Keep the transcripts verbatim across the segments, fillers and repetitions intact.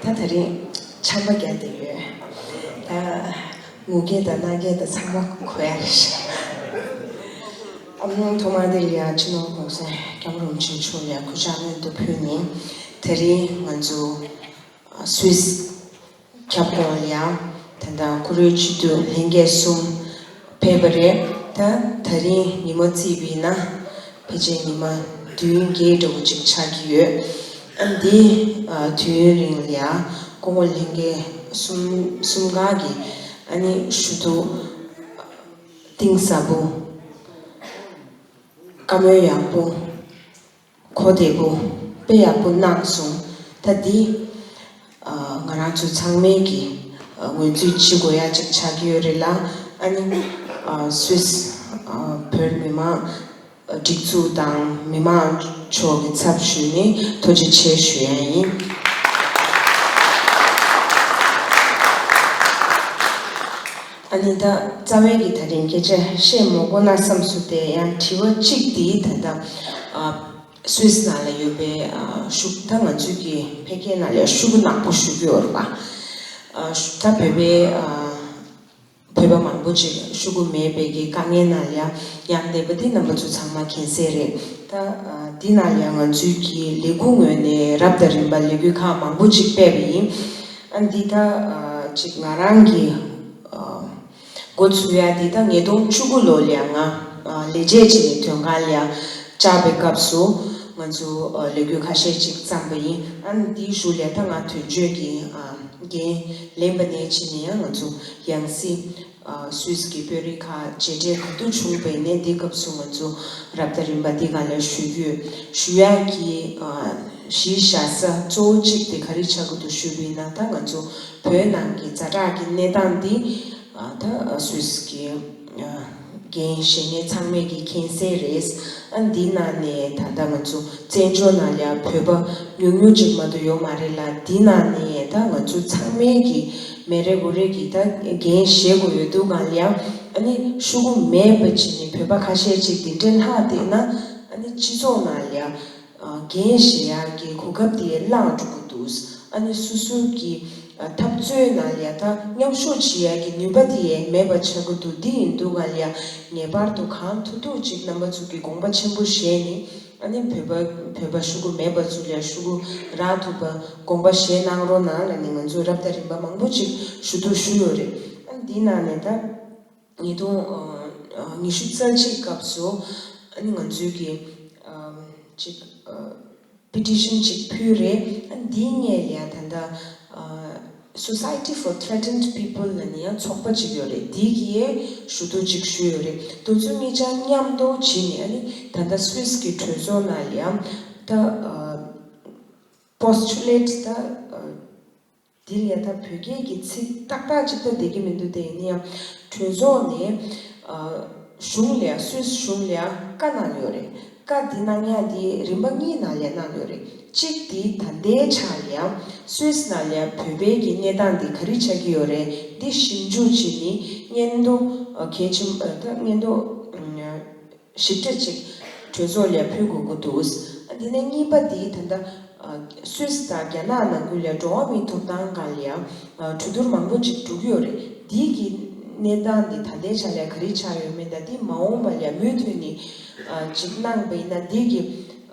ད་དེ་རིང་ཆམ་པ་བརྒྱབ་བསྡད་ཡོད། ད་ངུ་སྐད་དང་རྣ་སྐད་དང་ཚང་མ་གོ་ཡ་རེད་ཤག་ཨམ། ཐོག་མར་དེ་ལ་ཡ་སྤྱི་ནོར་གོང་ས་སྐྱབས་མགོན་རིན་པོ་ཆེ་མཆོག་ལ་ཡ་གུས་ཕྱག་སྔོན་དུ་ཕུལ་ནས། དེ་རིང་ང་ཚོ་སུད་སི་ཁྱབ་ཁོངས་ལ་ཡ་ད་ལྟ་ཁོར་ཡུག་སྤྱི་འཐུས་ལྷན་རྒྱས་གསུམ་ཕེབས་པ་རེད། ད་ད་རིང་ཉི་མ་བརྩིས་པ་ཡིན་ན་ཕལ་ཆེར་ཉི་མ་བདུན་བརྒྱད་འདྲ་བོ་ཅིག་ཆགས་ཀྱི་ཡོད། ཨ། འདི་ཨ་དུས་ཡུན་རིང་ལ་ཡ་སྐུ་ངོ་ལྷན་རྒྱས་གསུམ་གསུམ་ག་གིས་ཨ་ནི་ཞུ་གཏུག་གཏིང་ཟབ་པོ། བཀའ་མོལ་ཡག་པོ། གོ་བདེ་པོ། དཔེ་ཡག་པོ་གནང་སོང་། ད་འདི་ཨ་ང་རང་ཚོ་ཚང་མས་ཀྱི་ཨ་ངོས་འཛིན་བྱེད་དགོས་ཡ་ཅིག་ཆགས་ཀྱི་ཡོད་རེད་ལ། ཨ་ནི་ཨ་སུད་སི་ཨ་བོད་མི་མང་སྒྲིག་འཛུགས་དང་མི་མང་ཕྱོགས་ཀྱི་ཚབ་ཞུས་ནས་ཐུགས་རྗེ་ཆེ་ཞུ་ཡ་ཡིན། ཨ་ནི་ད་རྩ་བའི་གི་ད་རིང་སྐད་ཆ་བཤད་མ་དགོས་ན་བསམ་སོང་སྟེ། ཡང་དྲི་བ་གཅིག་འདི་ད་ལྟ་ཨ་སུད་སི་ནང་ལ་ཡོད་པའི་ཨ་ཤུགས། ད་ང་ཚོའི་གི་ཕལ་སྐད་ནང་ལ་ཤུགས་ནག་པོ་ཞུ་གི་ཡོད་རེད་པ། ཨ་ཤུ། ད་བོད་པའི་ཨ་བོད་པ་མང་པོ་ཅིག་ཤུ་གུ་མེད་པའི་གི་དཀའ་ངལ་ནང་ལ་ཡང་ཡང་བསྡད་པ་འདི་རྣམ་པ་ཚོ་ཚང་མ་མཁྱེན་གསལ་རེད། ད་ཨ་འདི་ནང་ལ་ཡང་ང་ཚོའི་གི་ལས་ཁུངས་ངོས་ནས་རབ་དང་རིམ་པ་ལས་འགུལ་ཁག་མང་པོ་ཅིག་སྤེལ་བ་ཡིན། ཨ་འདི་ད་ཨ་ཅིག་ང་རང་གི་ཨ་འགོ་ཚུགས་ཡ་འདི་ད་ཉིས་སྟོང་བཅུ་དགུ་ལོ་ལ་ཡང་ང་ཨ་ལས་བྱེད་ཅིག་གི་དོན་ཁང་ལ་ཡང་བཅར་བའི་སྐབས་སུ་ང་ཚོ་ཨ་ལས་འགུལ་ཁ་ཤས་ཅིག་བརྩམས་པ་ཡིན། ཨ་འདིའི་གཞུག་ལ་ད་ང་དོན་གཅོད་ཀྱི་ཨ་འགན་ལེན་པ་ནས་ཕྱིན་ནས་ཡང་ང་ཚོ་ཡང་སྲིད་ཨ་སུད་སི་གི་དཔོན་རིགས་ཁག་མཇལ་འཕྲད་ག་དུས་བྱུང་བ་ཡིན་ནའི་འདི་སྐབས་སུ་ང་ཚོ་རབ་དང་རིམ་པ་འདི་སྒང་ལ་ཞུ་རྒྱུ་ཞུ་ཡག་གི་ཨ་གཞི་བཞག་ས་གཙོ་བོ་གཅིག་དེ་ག་རེ་ཆགས་ཀྱི་འདུག་ཞུས་པ་ཡིན་ན། ད་ང་ཚོ་བོད་ནང་གི་ཛ་དྲག་གི་གནས་སྟངས་འདི་ཨ་ད་སུད་སི་གི་ཨ་འགན་བཞེས་མཁན་ཚང་མས་ཀྱི་མཁྱེན་གསལ་རེད། ཨ་འདི་ནང་ནས་ད་ལྟ་ང་ཚོ་བཙན་བྱོལ་ནང་ལ་ཡང་བོད་པ་ཉུང་ཉུང་ཅིག་མ་གཏོགས་ཡོད་མ་རེད་ལ། འདི་ནང་ནས་ད་ང་ཚོ་ཚང་མས་ཀྱི་མི་རེ་ངོ་རེ་གི་ད་འགན་བཞེས་དགོས་ཡོད་འདུག་ག་ལ་ཡང་། ཨ་ནི་ཤུ་གུ་མེད་པ་བྱས་ནས་བོད་པ་ཁ་ཤས་ཅིག་འདི་འདྲའི་ལྷག་བསྡད་ན། ཨ་ནི་སྤྱི་ཚོགས་ནང་ལ་ཡང་ཨ་འགན་བཞེས་ཡག་གི་གོ་སྐབས་དེ་བླངས་འགྲོ་གི་འདུག་ཨ་ནི་སོ་སོ་གི་ཨ་འཐབ་རྩོད་ནང་ལ་ཡང་ད་མཉམ་ཞུགས་བྱེད་ཡག་གི་ནུས་པ་དེ་མེད་པ་ཆགས་ཀྱི་འདུག་འདི་ཡིན་དུས་ག་ལ་ཡང་ངེས་པར་དུ་གང་ཐུབ་ཐུབ་ཅིག་རྣམ་པ་ཚོ་གི་དགོངས་པ་ཆེན་པོ་བཞེས་ནས། ཨ་ནི་བོད་པ་བོད་པ་ཤུ་གུ་མེད་པ་ཚོ་ལ་ཡང་ཤུ་གུ་རག་ཐུབ་པ་དགོངས་པ་བཞེས་གནང་རོགས་གནང་ལབ་ནས་ང་ཚོ་རབ་དང་རིམ་པ་མང་པོ་ཅིག་ཞུ་གཏུག་ཞུས་ཡོད་རེད། ཨ་ནི་འདིའི་ནང་ནས་ད། ཉིས་སྟོང་ཉི་ཤུ་རྩ་གཅིག་སྐབས་སུ་ཨ་ནི་ང་ཚོའི་གི་ཨ་ཅིག་ཨ་པི་ཊི་ཤན་ཅིག་ཕུལ་རེད། ཨ་ནི་འདིའི་སྔོན་ལ་ཡང་ད་ལྟ་ཨ་Society for Threatened People ལབ་ནས་ཡང་ཚོགས་པ་ཅིག་ཡོད་རེད། འདི་གིས་ཞུ་གཏུག་ཅིག་ཞུས་ཡོད་རེད། དེ་ཚོ་གཉིས་ཆ་མཉམ་དུ་བྱས་ནས་ཨ་ནི་ད་ལྟ་སུད་སི་གི་གྲོས་ཚོགས་ནང་ལ་ཡང་ད་ཨ་པོ་སི་ཊུ་ལེ་ཊི་ད་ཨ། འདིར་ཡང་ད་བོད་སྐད་ཀྱི་ཚིག་ཏག་ཏག་ཅིག་ད་བསྡད་ཀྱི་མི་འདུག་དེ་ཡིན་ན་ཡང་གྲོས་ཚོགས་ནས་ཨ་གཞུང་ལ་ཡང་སུད་སི་གཞུང་ལ་ཡང་བཀའ་གནང་ཡོད་རེད། བཀའ་འདི་གནང་ཡག་འདི་རིམ་པ་གཉིས་ནང་ལ་གནང་ཡོད་རེད། གཅིག་འདི་ད་ལྟའི་ཆ་ལ་ཡང་སུད་སི་ནང་ལ་ཡང་བོད་པའི་གི་གནས་སྟངས་འདི་ག་རེ་ཆགས་ཀྱི་ཡོད་རེད། འདི་ཞིབ་འཇུག་བྱས་ནས་སྙན་ཐོ་ཨ་གལ་ཆེན་ཨ་ད་སྙན་ཐོ་ཨ། ཞིབ་ཕྲ་ཅིག་གྲོས་ཚོགས་ལ་ཕུལ་དགོས་ཀྱི་འདུག་འདི་ནས་གཉིས་པ་འདི་ད་ལྟ་ཨ་སུད་སི་དང་རྒྱ་ནག་ནང་ཁུལ་ལ་འགྲོ་བ་མིའི་ཐོབ་ཐང་སྒང་ལ་ཡང་ཨ་གྲོས་བསྡུར་མང་པོ་ཅིག་འགྲོ་གི་ཡོད་རེད། འདི་གི་གནས་སྟངས་འདི་ད་ལྟའི་ཆ་ལ་ག་རེ་ཆགས་ཡོད་མེད་དང་། འདི་མ་འོངས་པ་ལ་མུ་མཐུད་ནས་ཨ་ཅིག་གནང་བ་ཡིན་ན་འདི་གི་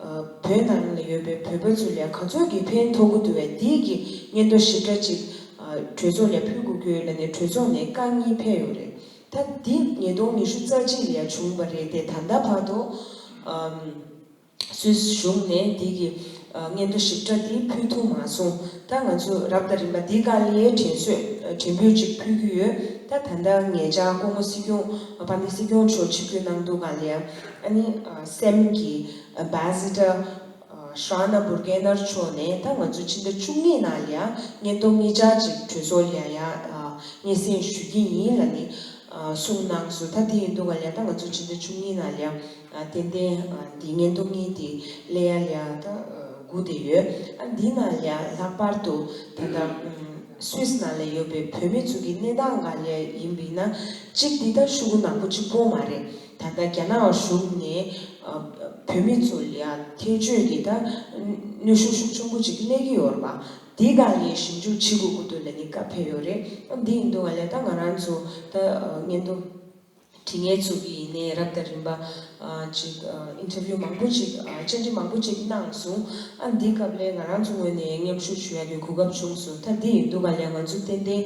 ཨ་བོད་ནང་ལ་ཡོད་པའི་བོད་པ་ཚོ་ལ་ག་ཚོད་ཀྱི་ཕན་ཐོགས་ཀྱི་འདུག་པས། འདི་གི་སྙན་ཐོ་ཞིབ་ཕྲ་ཅིག་ཨ་གྲོས་ཚོགས་ལ་ཕུལ་དགོས་ཀྱི་ཡོད་ལབ་ནས་གྲོས་ཚོགས་ནས་བཀའ་གཉིས་ཕེབས་ཡོད་རེད། ད་འདི་ཉིས་སྟོང་ཉི་ཤུ་རྩ་གཅིག་ལ་ཡང་བྱུང་བ་རེད་དེ། ད་ལྟ་བར་དུ་ཨམ་སུད་སི་གཞུང་ནས་འདི་གི་ཨ་སྙན་ཐོ་ཞིབ་ཕྲ་འདི་ཕུལ་ཐུབ་མ་སོང་། ད་ང་ཚོ་རབ་དང་རིམ་པ་འདི་སྒང་ལ་དྲན་གསོ་ཨ་དྲན་འབུལ་ཅིག་ཕུལ་གྱི་ཡོད། ད་ད་ལྟ་ཉེ་ཆར་སྐུ་ངོ་སྲིད་སྐྱོང་དཔལ་ལྡན་སྲིད་སྐྱོང་མཆོག་ཆིབས་བསྒྱུར་གནང་དུས་སྒང་ལ་ཡང་ཨ་ནི་ཨ་སེམ་གྱི་ཨམ་བྷེ་སི་ཌར་ཨ་ཤ་ར་ན་བྷུར་གེ་ནར་མཆོག་ནས་ད་ང་ཚོ་ཕྱི་ཟླ་བཅུ་གཉིས་ནང་ལ་ཡང་སྙན་ཐོ་གཉིས་ཆ་ཅིག་གྲོས་ཚོགས་ལ་ཡང་ཨ་སྙན་སེང་ཞུ་གི་ཡིན་ལབ་ནས་ཨ་གསུངས་གནང་སོང་། ད་དེ་ཡིན་དུས་ག་ལ་ཡང་ད་ང་ཚོ་ཕྱི་ཟླ་བཅུ་གཉིས་ནང་ལ་ཡང་ཨ་ཏན་ཏན་ཨ་འདི་སྙན་ཐོ་གཉིས་དེ་སླེབས་ཡ་ལ་ཡང་ད་ཨ་སྒུག་བསྡད་ཡོད། ཨ་འདི་ནང་ལ་ཡང་ལྷག་པར་དུ་ད་ལྟ་ཨམ་སུད་སི་ནང་ལ་ཡོད་པའི་བོད་མི་ཚོ་གི་གནས་སྟངས་སྒང་ལ་ཡིན་པ་ཡིན་ན། གཅིག་འདི་ད་ཤུགས་ནག་པོ་གཅིག་པོ་མ་རེད། ད་ལྟ་རྒྱ་ནག་གཞུང་ནས་ཨ་བོད་མི་ཚོ་ལ་ཡང་ཐེ་བྱུས་ཀྱི་ད་གནོན་ཤུགས་ཤུགས་ཆེན་པོ་ཅིག་སླེབས་ཀྱི་ཡོད་རེད་པ། དེའི་སྒང་ལ་ཞིབ་འཇུག་བྱེད་དགོས་ཀྱི་འདུག་ལབ་ནས་བཀའ་ཕེབས་ཡོད་རེད། ཨ་འདི་ཡིན་དུས་སྒང་ལ་ད་ང་རང་ཚོ་ད་ཨ་སྙན་ཐོ་འབྲི་མཁན་ཚོ་གི་ཡིན་ནའི་རབ་དང་རིམ་པ་ཨ་ཅིག་ཨ་ཨིན་ཊར་བིའུ་མང་པོ་ཅིག་ཨ་བཅར་འདྲི་མང་པོ་ཅིག་གནང་སོང་། ཨ་འདི་སྐབས་ལ་ང་རང་ཚོ་ངོས་ནས་མཉམ་ཞུགས་ཞུ་ཡ་གི་གོ་སྐབས་བྱུང་སོང་། ད་འདི་ཡིན་དུས་སྒང་ལ་ང་ཚོ་ཏན་ཏན་འདི་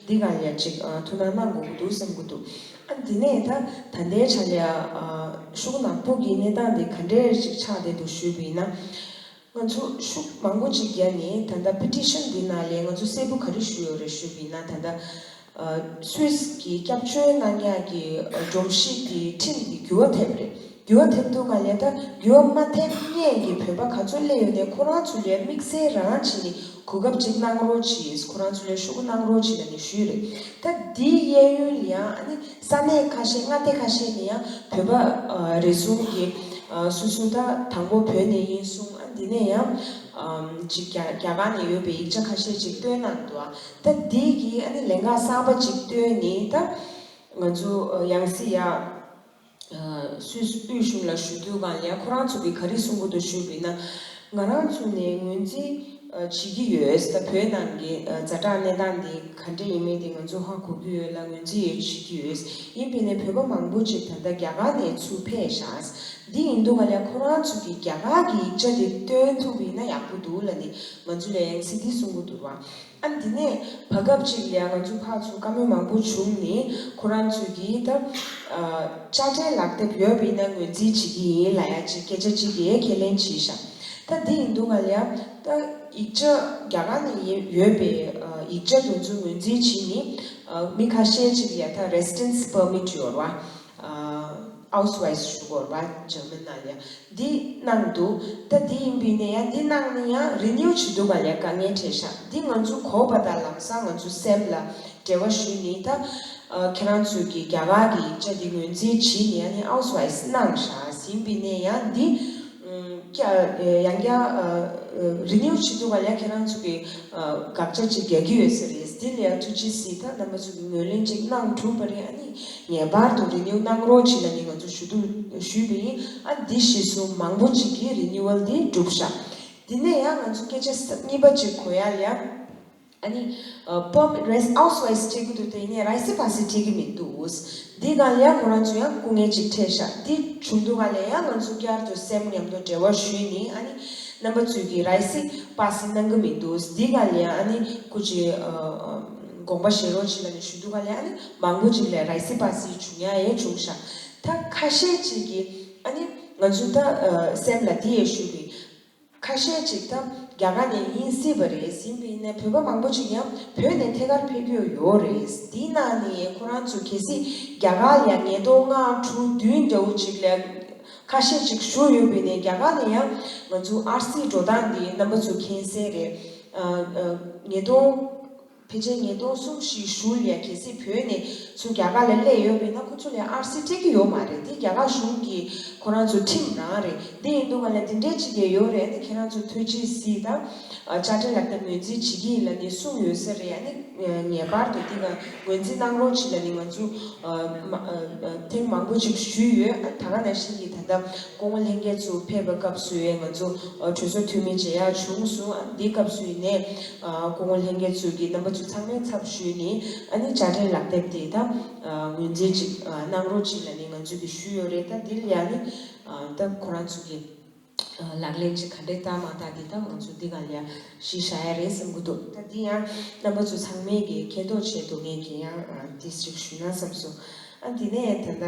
སྒང་ལ་ཅིག་ཨ་ཐུགས་སྣང་གནང་དགོས་ཀྱི་འདུག་བསམ་གྱི་འདུག་ཨ་འདི་ནས་ད་ད་ལྟའི་ཆ་ལ་ཨ་ཤོག་བུ་ནག་པོ་གི་གནས་སྟངས་དེ་ག་འདྲས་ཅིག་ཆགས་བསྡད་འདུག་ཞུས་པ་ཡིན་ན། ང་ཚོ་ཤོག་མང་པོ་ཅིག་བརྒྱབ་ནས་ད་ལྟ་པེ་ཊི་ཤན་འདི་ནང་ལ་ང་ཚོ་གསལ་པོ་ག་རེ་ཞུས་ཡོད་རེད་ཞུས་པ་ཡིན་ན། ད་ལྟ་ཨ་སུད་སི་གི་སྐྱབས་བཅོལ་གནང་ཡག་གི་ཨ་སྒྲོམ་གཞི་གི་ཁྲིམས་འདི་འགྱུར་བ་ཐེབས་རེད། འགྱུར་བ་ཐེབས་དུས་སྒང་ལ་ད་འགྱུར་བ་མ་ཐེབས་སྔོན་གྱི་བོད་པ་ག་ཚོད་སླེབས་ཡོད་ནའི་ཁོ་རང་ཚོ་ལ་དམིགས་བསལ་རང་བྱས་ནས་གོ་སྐབས་ཅིག་གནང་རོགས་གྱིས། ཁོ་རང་ཚོ་ལ་ཤོག་གུ་གནང་རོགས་གྱིས་ལབ་ནས་ཞུས་རེད། ད་འདིའི་གཡས་གཡོན་ལ་ཡང་ཨ་ནི་ས་གནས་ཁ་ཤས་མངའ་སྡེ་ཁ་ཤས་ནས་ཡང་བོད་པ་ཨ་རེ་ཟུང་གིས་ཨ་སོ་སོ་ད་དང་པོ་བོད་ནས་ཡིན་གསུང་། ཨ་འདི་ནས་ཡང་ཨམ་ཅིག་རྒྱ་རྒྱ་གར་ནས་ཡོད་པའི་ཡིག་ཆ་ཁ་ཤས་ཅིག་བཏོན་གནང་འདུག་ཨ་ད་འདི་གི་ཨ་ནི་ལན་ཁག་གསར་པ་ཅིག་བཏོན་ནས་ད་ང་ཚོ་ཨ་ཡང་སྲིད་ཡ་ཨ་སུད་སི་དབུས་གཞུང་ལ་ཞུ་དུས་སྒང་ལ་ཡ་ཁོ་རང་ཚོ་གིས་ག་རེ་གསུང་གི་འདུག་ཞུས་པ་ཡིན་ན། ང་རང་ཚོ་ནས་ངོས་འཛིན་ཨ་བྱེད་ཀྱི་ཡོད། ད་བོད་ནང་གི་ཨ་ཛ་དྲག་གནས་སྟངས་འདི་ག་འདྲ་ཡིན་མིན་དེ་ང་ཚོ་ཧ་གོ་གི་ཡོད་ལ་ངོས་འཛིན་ཡང་བྱེད་ཀྱི་ཡོད། ཡིན་པས་ན་བོད་པ་མང་པོ་ཅིག་ད་ལྟ་རྒྱ་གར་ནས་ཚུར་ཕེབས་ཤག་འདི་ཡིན་དུས་སྒང་ལ་ཁོ་རང་ཚོ་གིས་རྒྱ་གར་གྱི་ཡིག་ཆ་དེ་སྟོན་ཐུབ་པ་ཡིན་ན་ཡག་པོ་འདུག་ལབ་ནས་ང་ཚོ་ལ་ཡང་སྲིད་འདི་གསུང་གི་འདུག་བ། ཨ་འདི་ནས་བར་སྐབས་ཅིག་ལ་ཡང་ང་ཚོ་ཕར་ཚུར་བཀའ་མོལ་མང་པོ་བྱུང་ནས་ཁོ་རང་ཚོ་གིས་ད་ཨ་དཔྱ་ཁྲལ་ལག་དེབ་ཡོད་པ་ཡིན་ན་ངོས་འཛིན་བྱེད་ཀྱི་ཡིན་ལབ་ཡ་ཅིག་སྐད་ཆ་ཅིག་གིས་ཁས་ལེན་བྱས་ཤག་ད་འདི་ཡིན་དུས་སྒང་ལ་ཡ་ད་ཡིག་ཆ་རྒྱ་གར་ནས་ཡོད་པའི་ཨ་ཡིག་ཆ་དེ་ཚོ་ངོས་འཛིན་བྱས་ནས་ཨ་མི་ཁ་ཤས་ཅིག་ལ་ཡ་ད་རེ་སི་ཌེན་སི་པར་མིཊ་ཡོད་རེད་བ། ཨ་Ausweis་ཞུ་དགོས་རེད་བ་འཇར་མན་ནང་ལ་ཡ། འདི་གནང་འདུག་ད་འདི་ཡིན་པས་ན་ཡང་འདི་གནང་ནས་ཡང་རི་ནིའུ་བྱེད་དུས་སྒང་ལ་དཀའ་ངལ་འཕྲད་ཤག་འདི་ང་ཚོ་གོ་བ་དང་ལམ་སང་ང་ཚོ་སེམས་ལ་འབྲེལ་བ་ཞུས་ནས་ད་ཨ་ཁྱེད་རང་ཚོས་ཀྱི་རྒྱ་གར་གྱི་ཡིག་ཆ་འདི་ངོས་འཛིན་བྱས་ནས་ཨ་ནི་Ausweis་གནང་ཤག་ཡིན་པས་ན་ཡང་འདི་ཨ་ཡང་བསྐྱར་ཨ་རི་ནིའུ་བྱེད་དུས་སྒང་ལ་ཁྱེད་རང་ཚོ་གི་ཨ་དགག་བྱ་ཅིག་རྒྱག་གི་ཡོད་ས་རེད། འདི་ལ་ཡང་ཐུགས་རྗེ་གཟིགས། ད་རྣམ་པ་ཚོ་གི་ངོས་ལེན་ཅིག་གནང་གྲུབ་པ་རེད། ཨ་ནི་ངེས་པར་དུ་རི་ནིའུ་གནང་རོགས་གྱིས་ལབ་ནས་ང་ཚོ་ཞུ་གཏུག་ཞུས་པ་ཡིན། ཨ་འདི་གཞིར་བཟུང་མང་པོ་ཅིག་གིས་རི་ནིའུ་ཨལ་འདི་བསྒྲུབས་ཤག་འདི་ནས་ཡང་ང་ཚོ་སྐད་ཆ་གཉིས་པ་ཅིག་གོ་ཡ་ལ་ཡ། ཨ་ནི་ཨ་པར་མིཊ་རེ་སི་ཨའུ་སི་ཝའི་སི་སྤྲད་ཀྱི་འདུག་དེ་ནས་ར་སི་པ་སི་སྤྲད་ཀྱི་མི་འདུག་འདི་སྒང་ལ་ཡ་ཁོ་རང་ཚོ་ཡང་སྐུ་ངལ་ཅིག་འཕྲད་ཤག་འདི་བྱུང་དུས་སྒང་ལ་ཡ་ང་ཚོ་བསྐྱར་དུ་སེམས་མཉམ་དུ་འབྲེལ་བ་ཞུས་ནས་ཨ་ནི་རྣམ་པ་ཚོས་ཀྱི་ར་སི་པ་སི་གནང་གི་མི་འདུག་འདི་སྒང་ལ་ཡ་ཨ་ནི་སྐུ་མཁྱེན་ཨ་ཨ་དགོངས་པ་བཞེས་རོགས་གྱིས་ལབ་ནས་ཞུ་དུས་སྒང་ལ་ཡ་ཨ་ནི་མང་པོ་ཅིག་ལ་ར་སི་པ་སི་བྱུང་ཡ་ཡང་བྱུང་ཤག་ད་ཁ་ཤས་ཅིག་གིས་ཨ་ནི་ང་ཚོ་ད་ཨ་སེམས་ལ་འདི་ཡང་ཞུས་པ་ཡིན། ཁ་ཤས་ཅིག་ད་རྒྱ་གར་ནས་ཡིན་སྲིད་པ་རེད། ཡིན་པ་ཡིན་ནའི་བོད་པ་མང་པོ་ཅིག་ཡང་བོད་ནས་ཐད་ཀར་ཕེབས་ཀྱི་ཡོད་རེད། འདིའི་ནང་ནས་ཁོ་རང་ཚོ་གལ་སྲིད་རྒྱ་གར་ལ་ཡང་ཉིས་སྟོང་ལྔ་དྲུག་བདུན་འདྲ་བོ་ཅིག་ལ་ཁ་ཤས་ཅིག་བཞུགས་ཡོད་པ་ཡིན་ནའི་རྒྱ་གར་ནས་ཡང་ང་ཚོ་ཨར་སི་འགྲོ་སྟངས་འདི་རྣམ་པ་ཚོ་མཁྱེན་གསལ་རེད། ཨ་ཨ་ཉིས་སྟོང་ཕལ་ཆེར་ཉིས་སྟོང་གསུམ་བཞི་གཞུག་ལ་ཡ་གལ་སྲིད་བོད་ནས་ཚུར་རྒྱ་གར་ལ་སླེབས་ཡོད་པ་ཡིན་ན་ཁོ་ཚོ་ལ་ཨར་སི་སྤྲད་ཀྱི་ཡོད་མ་རེད། དེ་རྒྱ་གར་གཞུང་གི་ཁོ་རང་ཚོ་ཁྲིམས་རང་རེད། དེ་ཡིན་དུས་སྒང་ལ་དེ་འདྲའི་ཅིག་ཡང་ཡོད་རེད། ཨ་ནི་ཁྱེད་རང་ཚོ་ཐུགས་རྗེ་གཟིགས་དང་། ཨ་དཔྱ་ཁྲལ་ལག་དེབ་ངོས་འཛིན་བྱེད་ཀྱི་ཡིན་ལབ་ནས་གསུངས་ཡོད་ས་རེད། ཨ་ནི་ངེས་པར་དུ་དེ་ག་ངོས་འཛིན་གནང་རོགས་གྱིས་ལབ་ནས་ང་ཚོ་ཨ་མ་ཨ་ཨ་ཐེངས་མང་པོ་ཅིག་ཞུས་ཡོད། ཨ་ད་ག་ནང་བཞིན་གྱི་ད་ལྟ་སྐུ་ངོ་ལྷན་རྒྱས་ཚོ་ཕེབས་པའི་སྐབས་སུ་ཡང་ང་ཚོ་ཨ་གྲོས་ཚོགས་འཐུས་མི་མཇལ་ཡག་བྱུང་སོང་། ཨ་འདིའི་སྐབས་སུ་ཡིན་ནའི་ཨ་སྐུ་ངོ་ལྷན་རྒྱས་ཚོས་ཀྱིས་རྣམ་པ་ཚོ་ཚང་མའི་ཚབ་ཞུས་ནས་ཨ་ནི་དཔྱ་ཁྲལ་ལག་དེབ་དེ་ད་ཨ་ངོས་འཛིན་ཅིག་ཨ་གནང་རོགས་གྱིས་ལབ་ནས་ང་ཚོས་ཀྱིས་ཞུས་ཡོད་རེད། ད་འདིར་ཡང་ནི་ཨ་ད་ཁོ་རང་ཚོ་གི་ཨ་ལག་ལེན་ཅིག་ག་འདྲས་བསྟར་མ་བསྟར་འདི་ད་ང་ཚོ་འདི་ག་ལ་ཡ་གཞི་བཞག་ཡ་རེད་བསམ་གྱི་འདུག་ད་འདི་ཡང་རྣམ་པ་ཚོ་ཚང་མས་ཀྱི་མཁྱེན་རྟོགས་ཆེད་དུ་ངས་ཀྱི་ཡང་ཨ་ཏིས་ཅིག་ཞུས་ན་བསམ་སོང་། ཨ་འདི་ནས་ད་ལྟ་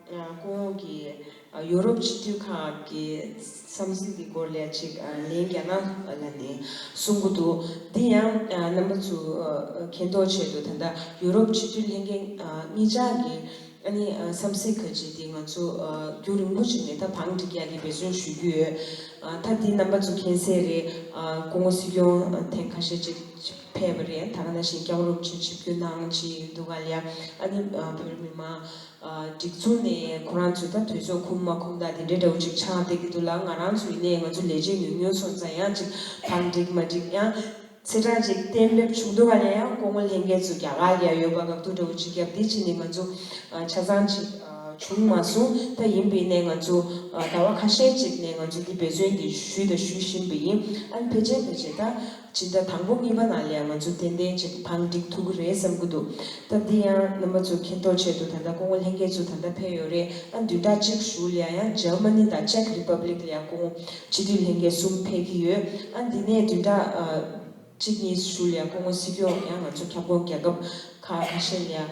ཨ་སྐུ་ངོ་གིས་ཨ་ཡུ་རོབ་སྤྱི་འཐུས་ཁག་གི་བསམ་ཚུལ་གྱི་སྐོར་ལ་ཅིག་ཨ་ལན་རྒྱག་ན་ལབ་ནས་གསུང་གི་འདུག་འདི་ཡང་ཨ་རྣམ་པ་ཚོ་ཨ་མཁྱེན་རྟོགས་ཆེད་དུ་ད་ལྟ་ཡུ་རོབ་སྤྱི་འཐུས་ལྷན་རྒྱས་ཨ་གཉིས་ཆ་གི་ཨ་ནི་ཨ་བསམ་ཚུལ་ག་ཅིག་དེ་ང་ཚོ་ཨ་རྒྱུན་རིང་པོ་ཅིག་ནས་ད་བང་སྒྲིག་ཡག་གི་འབད་བརྩོན་ཞུ་རྒྱུ་ཡོད། ཨ་ད་འདི་རྣམ་པ་ཚོ་མཁྱེན་གསལ་རེད། ཨ་སྐུ་ངོ་སྲིད་སྐྱོང་ཨ་ཐེངས་ཁ་ཤས་ཅིག་ཕེབས་པ་རེད། ད་ག་ནང་བཞིན་སྐྱབས་མགོན་རིན་པོ་ཆེ་ཆིབས་བསྒྱུར་གནང་ཅིག་འདུག་ག་ལ་ཡ། ཨ་ནི་ཨ་བོད་མི་མང་ཨ་སྒྲིག་འཛུགས་ནས་ཁོ་རང་ཚོས་ད་དུས་ཚོད་ཁོམ་མ་ཁོམ་ད་དེ་འདྲའི་འདྲ་བོ་ཅིག་ཆགས་བསྡད་ཀྱི་འདུག་ལ། ང་རང་ཚོ་ཡིན་ནའི་ང་ཚོ་ལས་བྱེད་ཉུང་ཉུང་སོང་ཙང་ཡང་ཅིག་བང་སྒྲིག་མ་སྒྲིག་ཡང་ཚེ་གྲངས་ཅིག་གཏན་འབེབས་བྱུང་དུས་ག་ལ་ཡང་སྐུ་ངོ་ལྷན་རྒྱས་ཚོ་རྒྱ་གར་ལ་ཡ་ཡོད་པ་འགག་སྡུག་འདྲ་བོ་ཅིག་བརྒྱབ། དེ་ཕྱིན་ནས་ང་ཚོ་ཨ་ཆ་ཚང་ཅིག་ཨ་ བྱུང་མ་སོང་། ད་ཡིན་པའི་ནས་ང་ཚོ་ཨ་ཟླ་བ་ཁ་ཤས་ཅིག་ནས་ང་ཚོ་འདི་འབད་བརྩོན་འདི་ཞུས་དང་ཞུ་བཞིན་པ་ཡིན། ཨ་ནི་ཕལ་ཆེར་ཕལ་ཆེར་ད་སྤྱི་ཟླ་དང་པོ་གཉིས་པ་ནང་ལ་ཡང་ང་ཚོ་ཏན་ཏན་ཅིག་བང་སྒྲིག་ཐུབ་ཀྱི་རེད་བསམ་གྱི་འདུག་ད་འདི་ཡང་རྣམ་པ་ཚོ་མཁྱེན་རྟོགས་ཆེད་དུ་ད་ལྟ་སྐུ་ངོ་ལྷན་རྒྱས་ཚོ་ད་ལྟ་ཕེབས་ཡོད་རེད། ཨ་བདུན་ཕྲག་གཅིག་གཞུག་ལ་ཡང་འཇར་མ་ནི་དང་ཅེག་རི་པབ་ལིག་ལ་ཡང་སྐུ་ངོ་སྤྱི་འཐུས་ལྷན་རྒྱས་གསུམ་ཕེབས་ཀྱི་ཡོད། ཨ་འདི་ནས་བདུན་ཕྲག་ཨ། གཅིག་གཉིས་ཤུལ་ལ་ཡང་སྐུ་ངོ་སྲིད་སྐྱོང་ཡང་ང་ཚོ་ཁྱབ་ཁོངས་རྒྱལ་ཁབ་ཁག་ཁ་ཤས་ལ་ཡང་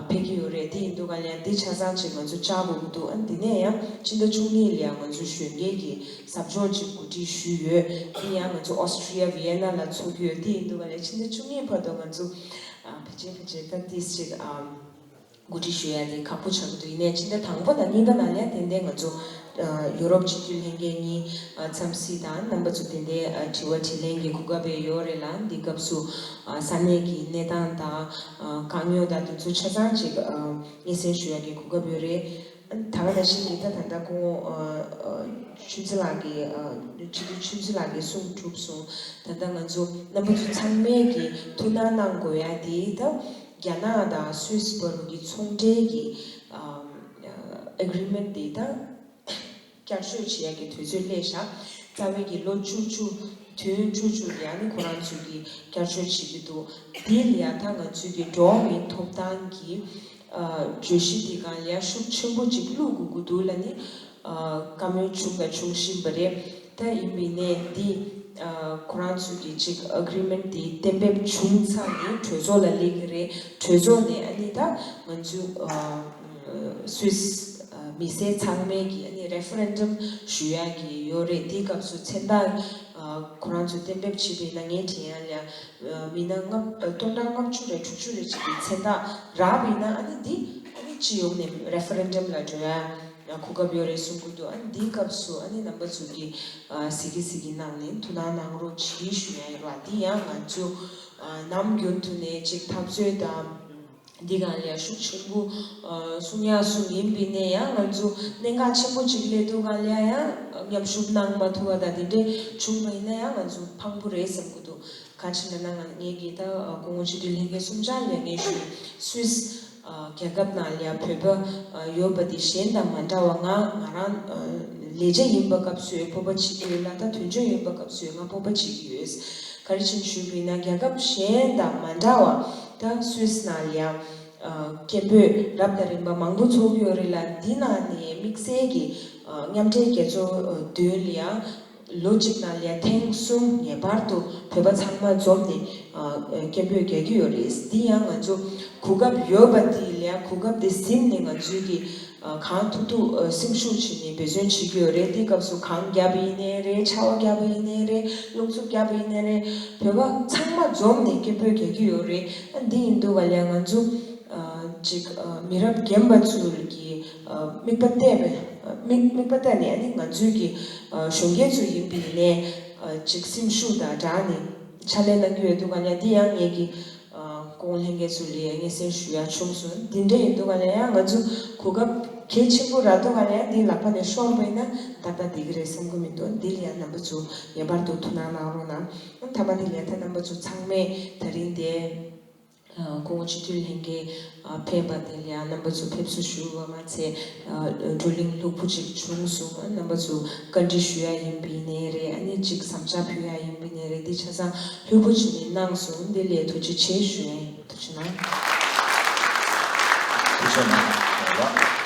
ཕེབས་ཀྱི་ཡོད་རེད། དེ་ཡིན་དུས་ག་ལ་ཡང་འདི་ཆ་ཚང་ཅིག་ང་ཚོ་བཅར་དགོས་ཀྱི་འདུག་ཨ་འདི་ནས་ཡང་ཕྱི་ཟླ་བཅུ་གཉིས་ལ་ཡང་ང་ཚོ་གཞོན་སྐྱེས་ཀྱི་ཟབ་སྦྱོང་ཅིག་གོ་སྒྲིག་ཞུས་ཡོད། དེ་ཡང་ང་ཚོ་ཨོ་སི་ཀྲི་ཡ་ཝི་ཡེ་ན་ལ་ཚོགས་ཀྱི་ཡོད། དེ་ཡིན་དུས་ག་ལ་ཡང་ཕྱི་ཟླ་བཅུ་གཉིས་བར་དུ་ང་ཚོ་ཕལ་ཆེར་ཕལ་ཆེར་ད་ཏིས་ཅིག་གོ་སྒྲིག་ཞུ་ཡ་དེ་ཁག་པོ་ཆགས་ཀྱི་འདུག་ཡིན་ནའི་ཕྱི་ཟླ་དང་པོ་དང་གཉིས་པ་ནང་ལ་ཡང་ཏན་ཏན་ང་ཚོ་ཡུ་རོབ་སྤྱི་འཐུས་ལྷན་རྒྱས་གཉིས་འཚམས་གཟིགས་དང་རྣམ་པ་ཚོ་ཏན་ཏན་དྲི་བ་དྲིས་ལན་གྱི་གོ་སྐབས་ཡོད་རེད་ལ། འདི་སྐབས་སུ་ས་གནས་ཀྱི་གནས་སྟངས་དང་དཀའ་རྙོག་དང་དེ་ཚོ་ཆ་ཚང་ཅིག་སྙན་སེང་ཞུ་ཡ་གི་གོ་སྐབས་ཡོད་རེད། ད་ག་ནང་བཞིན་གྱི་ད་ད་ལྟ་སྐུ་ངོ་ཆོས་འཛིན་ལགས་ཀྱིས་སྤྱི་འཐུས་ཆོས་འཛིན་ལགས་ཀྱིས་གསུངས་གྲུབ་སོང་། ད་ལྟ་ང་ཚོ་རྣམ་པ་ཚོ་ཚང་མས་ཀྱི་ཐུགས་སྣང་གནང་དགོས་ཡ་དེ་ད། རྒྱ་ནག་དང་སུད་སི་བར་གྱི་ཚོང་འབྲེལ་གྱི་ཨ་ཨ་ཨེ་གྷི་རི་མེན་ཊི་དེ་དང་བསྐྱར་བཅོས་བྱེད་ཡག་གི་དུས་ཚོད་སླེབས་ཤག་རྩ་བའི་གི་ལོ་བཅུ་བཅུ་དུས་ཡུན་བཅུ་བཅུ་ལ་ཡང་ནི་ཁོ་རང་ཚོས་ཀྱི་བསྐྱར་བཅོས་བྱེད་ཀྱི་འདུག་དེ་ལ་ཡང་ད་ང་ཚོས་ཀྱི་འགྲོ་བ་མིའི་ཐོབ་ཐང་གི་ཨ་བརྗོད་གཞི་དེ་སྒང་ལ་ཡང་ཤུགས་ཆེན་པོ་ཅིག་བླུག་དགོས་ཀྱི་འདུག་ལབ་ནི། ཨ་བཀའ་མོལ་བྱུང་དང་འབྱུང་བཞིན་པ་རེད། ད་ཡིན་པའི་ནས་འདི་ཨ་ཁོ་རང་ཚོས་ཀྱི་ཅིག་ཨེ་གྷི་རི་མེན་ཊི་འདི་གཏན་འབེབས་བྱུང་ཚར་ནས་གྲོས་ཚོགས་ལ་སླེབས་ཀྱི་རེད། གྲོས་ཚོགས་ནས་ཨ་ནི་ད་ང་ཚོའི་ཨ་སུད་སི་ཨ་མི་སེར་ཚང་མས་ཀྱི་ཨ་ནི་རེ་ཕ་རན་ཌམ་ཞུ་ཡག་གི་ཡོད་རེད། དེའི་སྐབས་སུ་མཚན་རྟགས་ཨ་ཁོ་རང་ཚོས་གཏན་འབེབས་བྱས་པའི་ནང་ངས་དྲན་ཡག་ལ་ཡ། མི་སྣ་ལྔ་སྟོང་ཕྲག་ལྔ་བཅུ་རེ་དྲུག་ཅུ་རེ་ཅིག་གི་མཚན་རྟགས་རག་པ་ཡིན་ན། ཨ་ནི་འདི་ཨ་ནི་སྤྱི་ཡོངས་ནས་རེ་ཕ་རན་ཌམ་ལ་འགྲོ་ཡ་གོ་སྐབས་ཡོད་རེད་གསུང་གི་འདུག་ཨ་ནི་འདིའི་སྐབས་སུ་ཨ་ནི་རྣམ་པ་ཚོ་གིས་གཟིགས་ཀྱི་གཟིགས་ཀྱི་གནང་ནས་ཐུགས་སྣང་གནང་རོགས་གྱིས་ཞུ་ཡ་ཡིན་པ། འདི་ཡང་ང་ཚོ་ནམ་རྒྱུན་དུ་ནས་ཅིག་འཐབ་རྩོད་དང་། འདི་སྒང་ལ་ཡང་ཤུགས་ཆེན་པོ་གསུང་ཡག་གསུང་ཡིན་པ་ཡིན་ནའི་ཡང་ང་ཚོ་གནད་འགག་ཆེན་པོ་ཅིག་སླེབས་དུས་སྒང་ལ་ཡང་མཉམ་ཞུགས་གནང་མ་ཐུབ་པ་དང་དེ་འདྲས་བྱུང་བ་ཡིན་ན་ཡང་ང་ཚོ་ཕངས་པོ་རེད་བསམ་གྱི་འདུག་ག་ཅི་ལབ་ན་ང་ངེད་ཀྱིས་ད་སྐུ་ངོ་སྤྱི་འཐུས་ལྷན་རྒྱས་གསུམ་ཆར་ལ་ངས་ཞུ་སུད་སི་རྒྱལ་ཁབ་ནང་ལ་ཡང་བོད་པ་ཡོད་པ་དེ་གཞན་དང་མ་འདྲ་བ། ང་ང་རང་ལས་བྱེད་ཡིན་པ་སྐབས་སུ་སྤོབས་པ་བྱེད་ཀྱི་ཡོད་ལ། ད་དོན་གཅོད་ཡིན་པ་སྐབས་སུ་ང་སྤོབས་པ་བྱེད་ཀྱི་ཡོད། ག་རེ་བྱས་ནས་ཞུ་དགོས་ན་རྒྱལ་ཁབ་གཞན་དང་མ་འདྲ་བ་ད་སུད་སི་ནང་ལ་ཡང་སྐད་འབོད་རབ་དང་རིམ་པ་མང་པོ་ཚོགས་ཀྱི་ཡོད་རེད་ལ། འདི་ནང་ནས་དམིགས་བསལ་གྱི་མཉམ་འབྲེལ་རྒྱལ་ཚོགས་མདུན་ལ་ཡང་ལོ་གཅིག་ནང་ལ་ཡང་ཐེངས་གསུམ་ངེས་པར་དུ་བོད་པ་ཚང་མ་འཛོམས་ནས་སྐད་འབོད་རྒྱག་གི་ཡོད་རེད། འདི་ཡང་ང་ཚོ་གོ་སྐབས་ཡོད་པ་དེ་ལ་ཡང་གོ་སྐབས་དེ་ཟིན་ནས་ང་ཚོའི་གི་གང་ཐུབ་ཐུབ་སེམས་ཤུགས་བྱས་ནས་འབད་བརྩོན་བྱེད་ཀྱི་ཡོད་རེད། དེ་སྐབས་སུ་གངས་བརྒྱབ་པ་ཡིན་ནའི་རེད། ཆར་པ་བརྒྱབ་པ་ཡིན་ནའི་རེད། རླུང་འཚུབ་བརྒྱབ་པ་ཡིན་ནའི་རེད། བོད་པ་ཚང་མ་འཛོམས་ནས་སྐད་འབོད་རྒྱག་གི་ཡོད་རེད། ཨ་འདི་ཡིན་དུས་ག་ལ་ཡང་ང་ཚོ་ཅིག་མི་རབས་རྒན་པ་ཚོ་གི་མིག་པ་གཏད་པའི་མིག་མིག་པ་གཏད་ནས་ཨ་ནི་ང་ཚོའི་གི་གཞོན་སྐྱེས་ཚོ་ཡིན་པ་ཡིན་ནའི་ཅིག་སེམས་ཤུགས་དང་སྦྲགས་ནས་ཕྱག་ལས་གནང་གི་ཡོད་དུས་ག་ལ་ཡང་འདི་ཡང་ངེད་ཀྱི་སྐུ་ངོ་ལྷན་རྒྱས་ཚོ་ལ་སྙན་སེང་ཞུ་ཡ་བྱུང་སོང་། འདི་འདྲ་ཡིན་དུས་ག་ལ་ཡང་ང་ཚོ་གོ་སྐབས་གལ་ཆེན་པོ་རག་དུས་ག་ལ་ཡང་འདི་ལག་པ་ནས་ཤོར་བ་ཡིན་ན་ཏག་ཏག་བསྡད་ཀྱི་རེད་བསམ་གྱི་མི་འདུག་འདི་ལ་ཡང་རྣམ་པ་ཚོ་ངེས་པར་དུ་ཐུགས་སྣང་གནང་རོགས་གནང་། མཐའ་མ་དེ་ལ་ཡང་ད་རྣམ་པ་ཚོ་ཚང་མས་ད་རིང་འདི་སྐུ་ངོ་སྤྱི་འཐུས་ལྷན་རྒྱས་ཕེབས་པ་དེ་ལ་ཡང་རྣམ་པ་ཚོ་ཕེབས་བསུ་ཞུ་བ་མ་ཚད་བགྲོ་གླེང་ལྷུག་པོ་ཅིག་བྱུང་སོང་། རྣམ་པ་ཚོ་བཀའ་འདྲི་ཞུ་ཡ་ཡིན་པ་ཡིན་ནའི་རེད། ཨ་ནི་ཅིག་བསམ་འཆར་ཕུལ་ཡ་ཡིན་པ་ཡིན་ནའི་རེད། འདི་ཆ་ཚང་ལྷུག་པོ་བྱས་ནས་གནང་སོང་། འདི་ལ་ཐུགས་རྗེ་ཆེ་ཞུ་ཡ་ཡིན། ཐུགས་རྗེ་གནང་། ཐུགས་རྗེ་གནང་།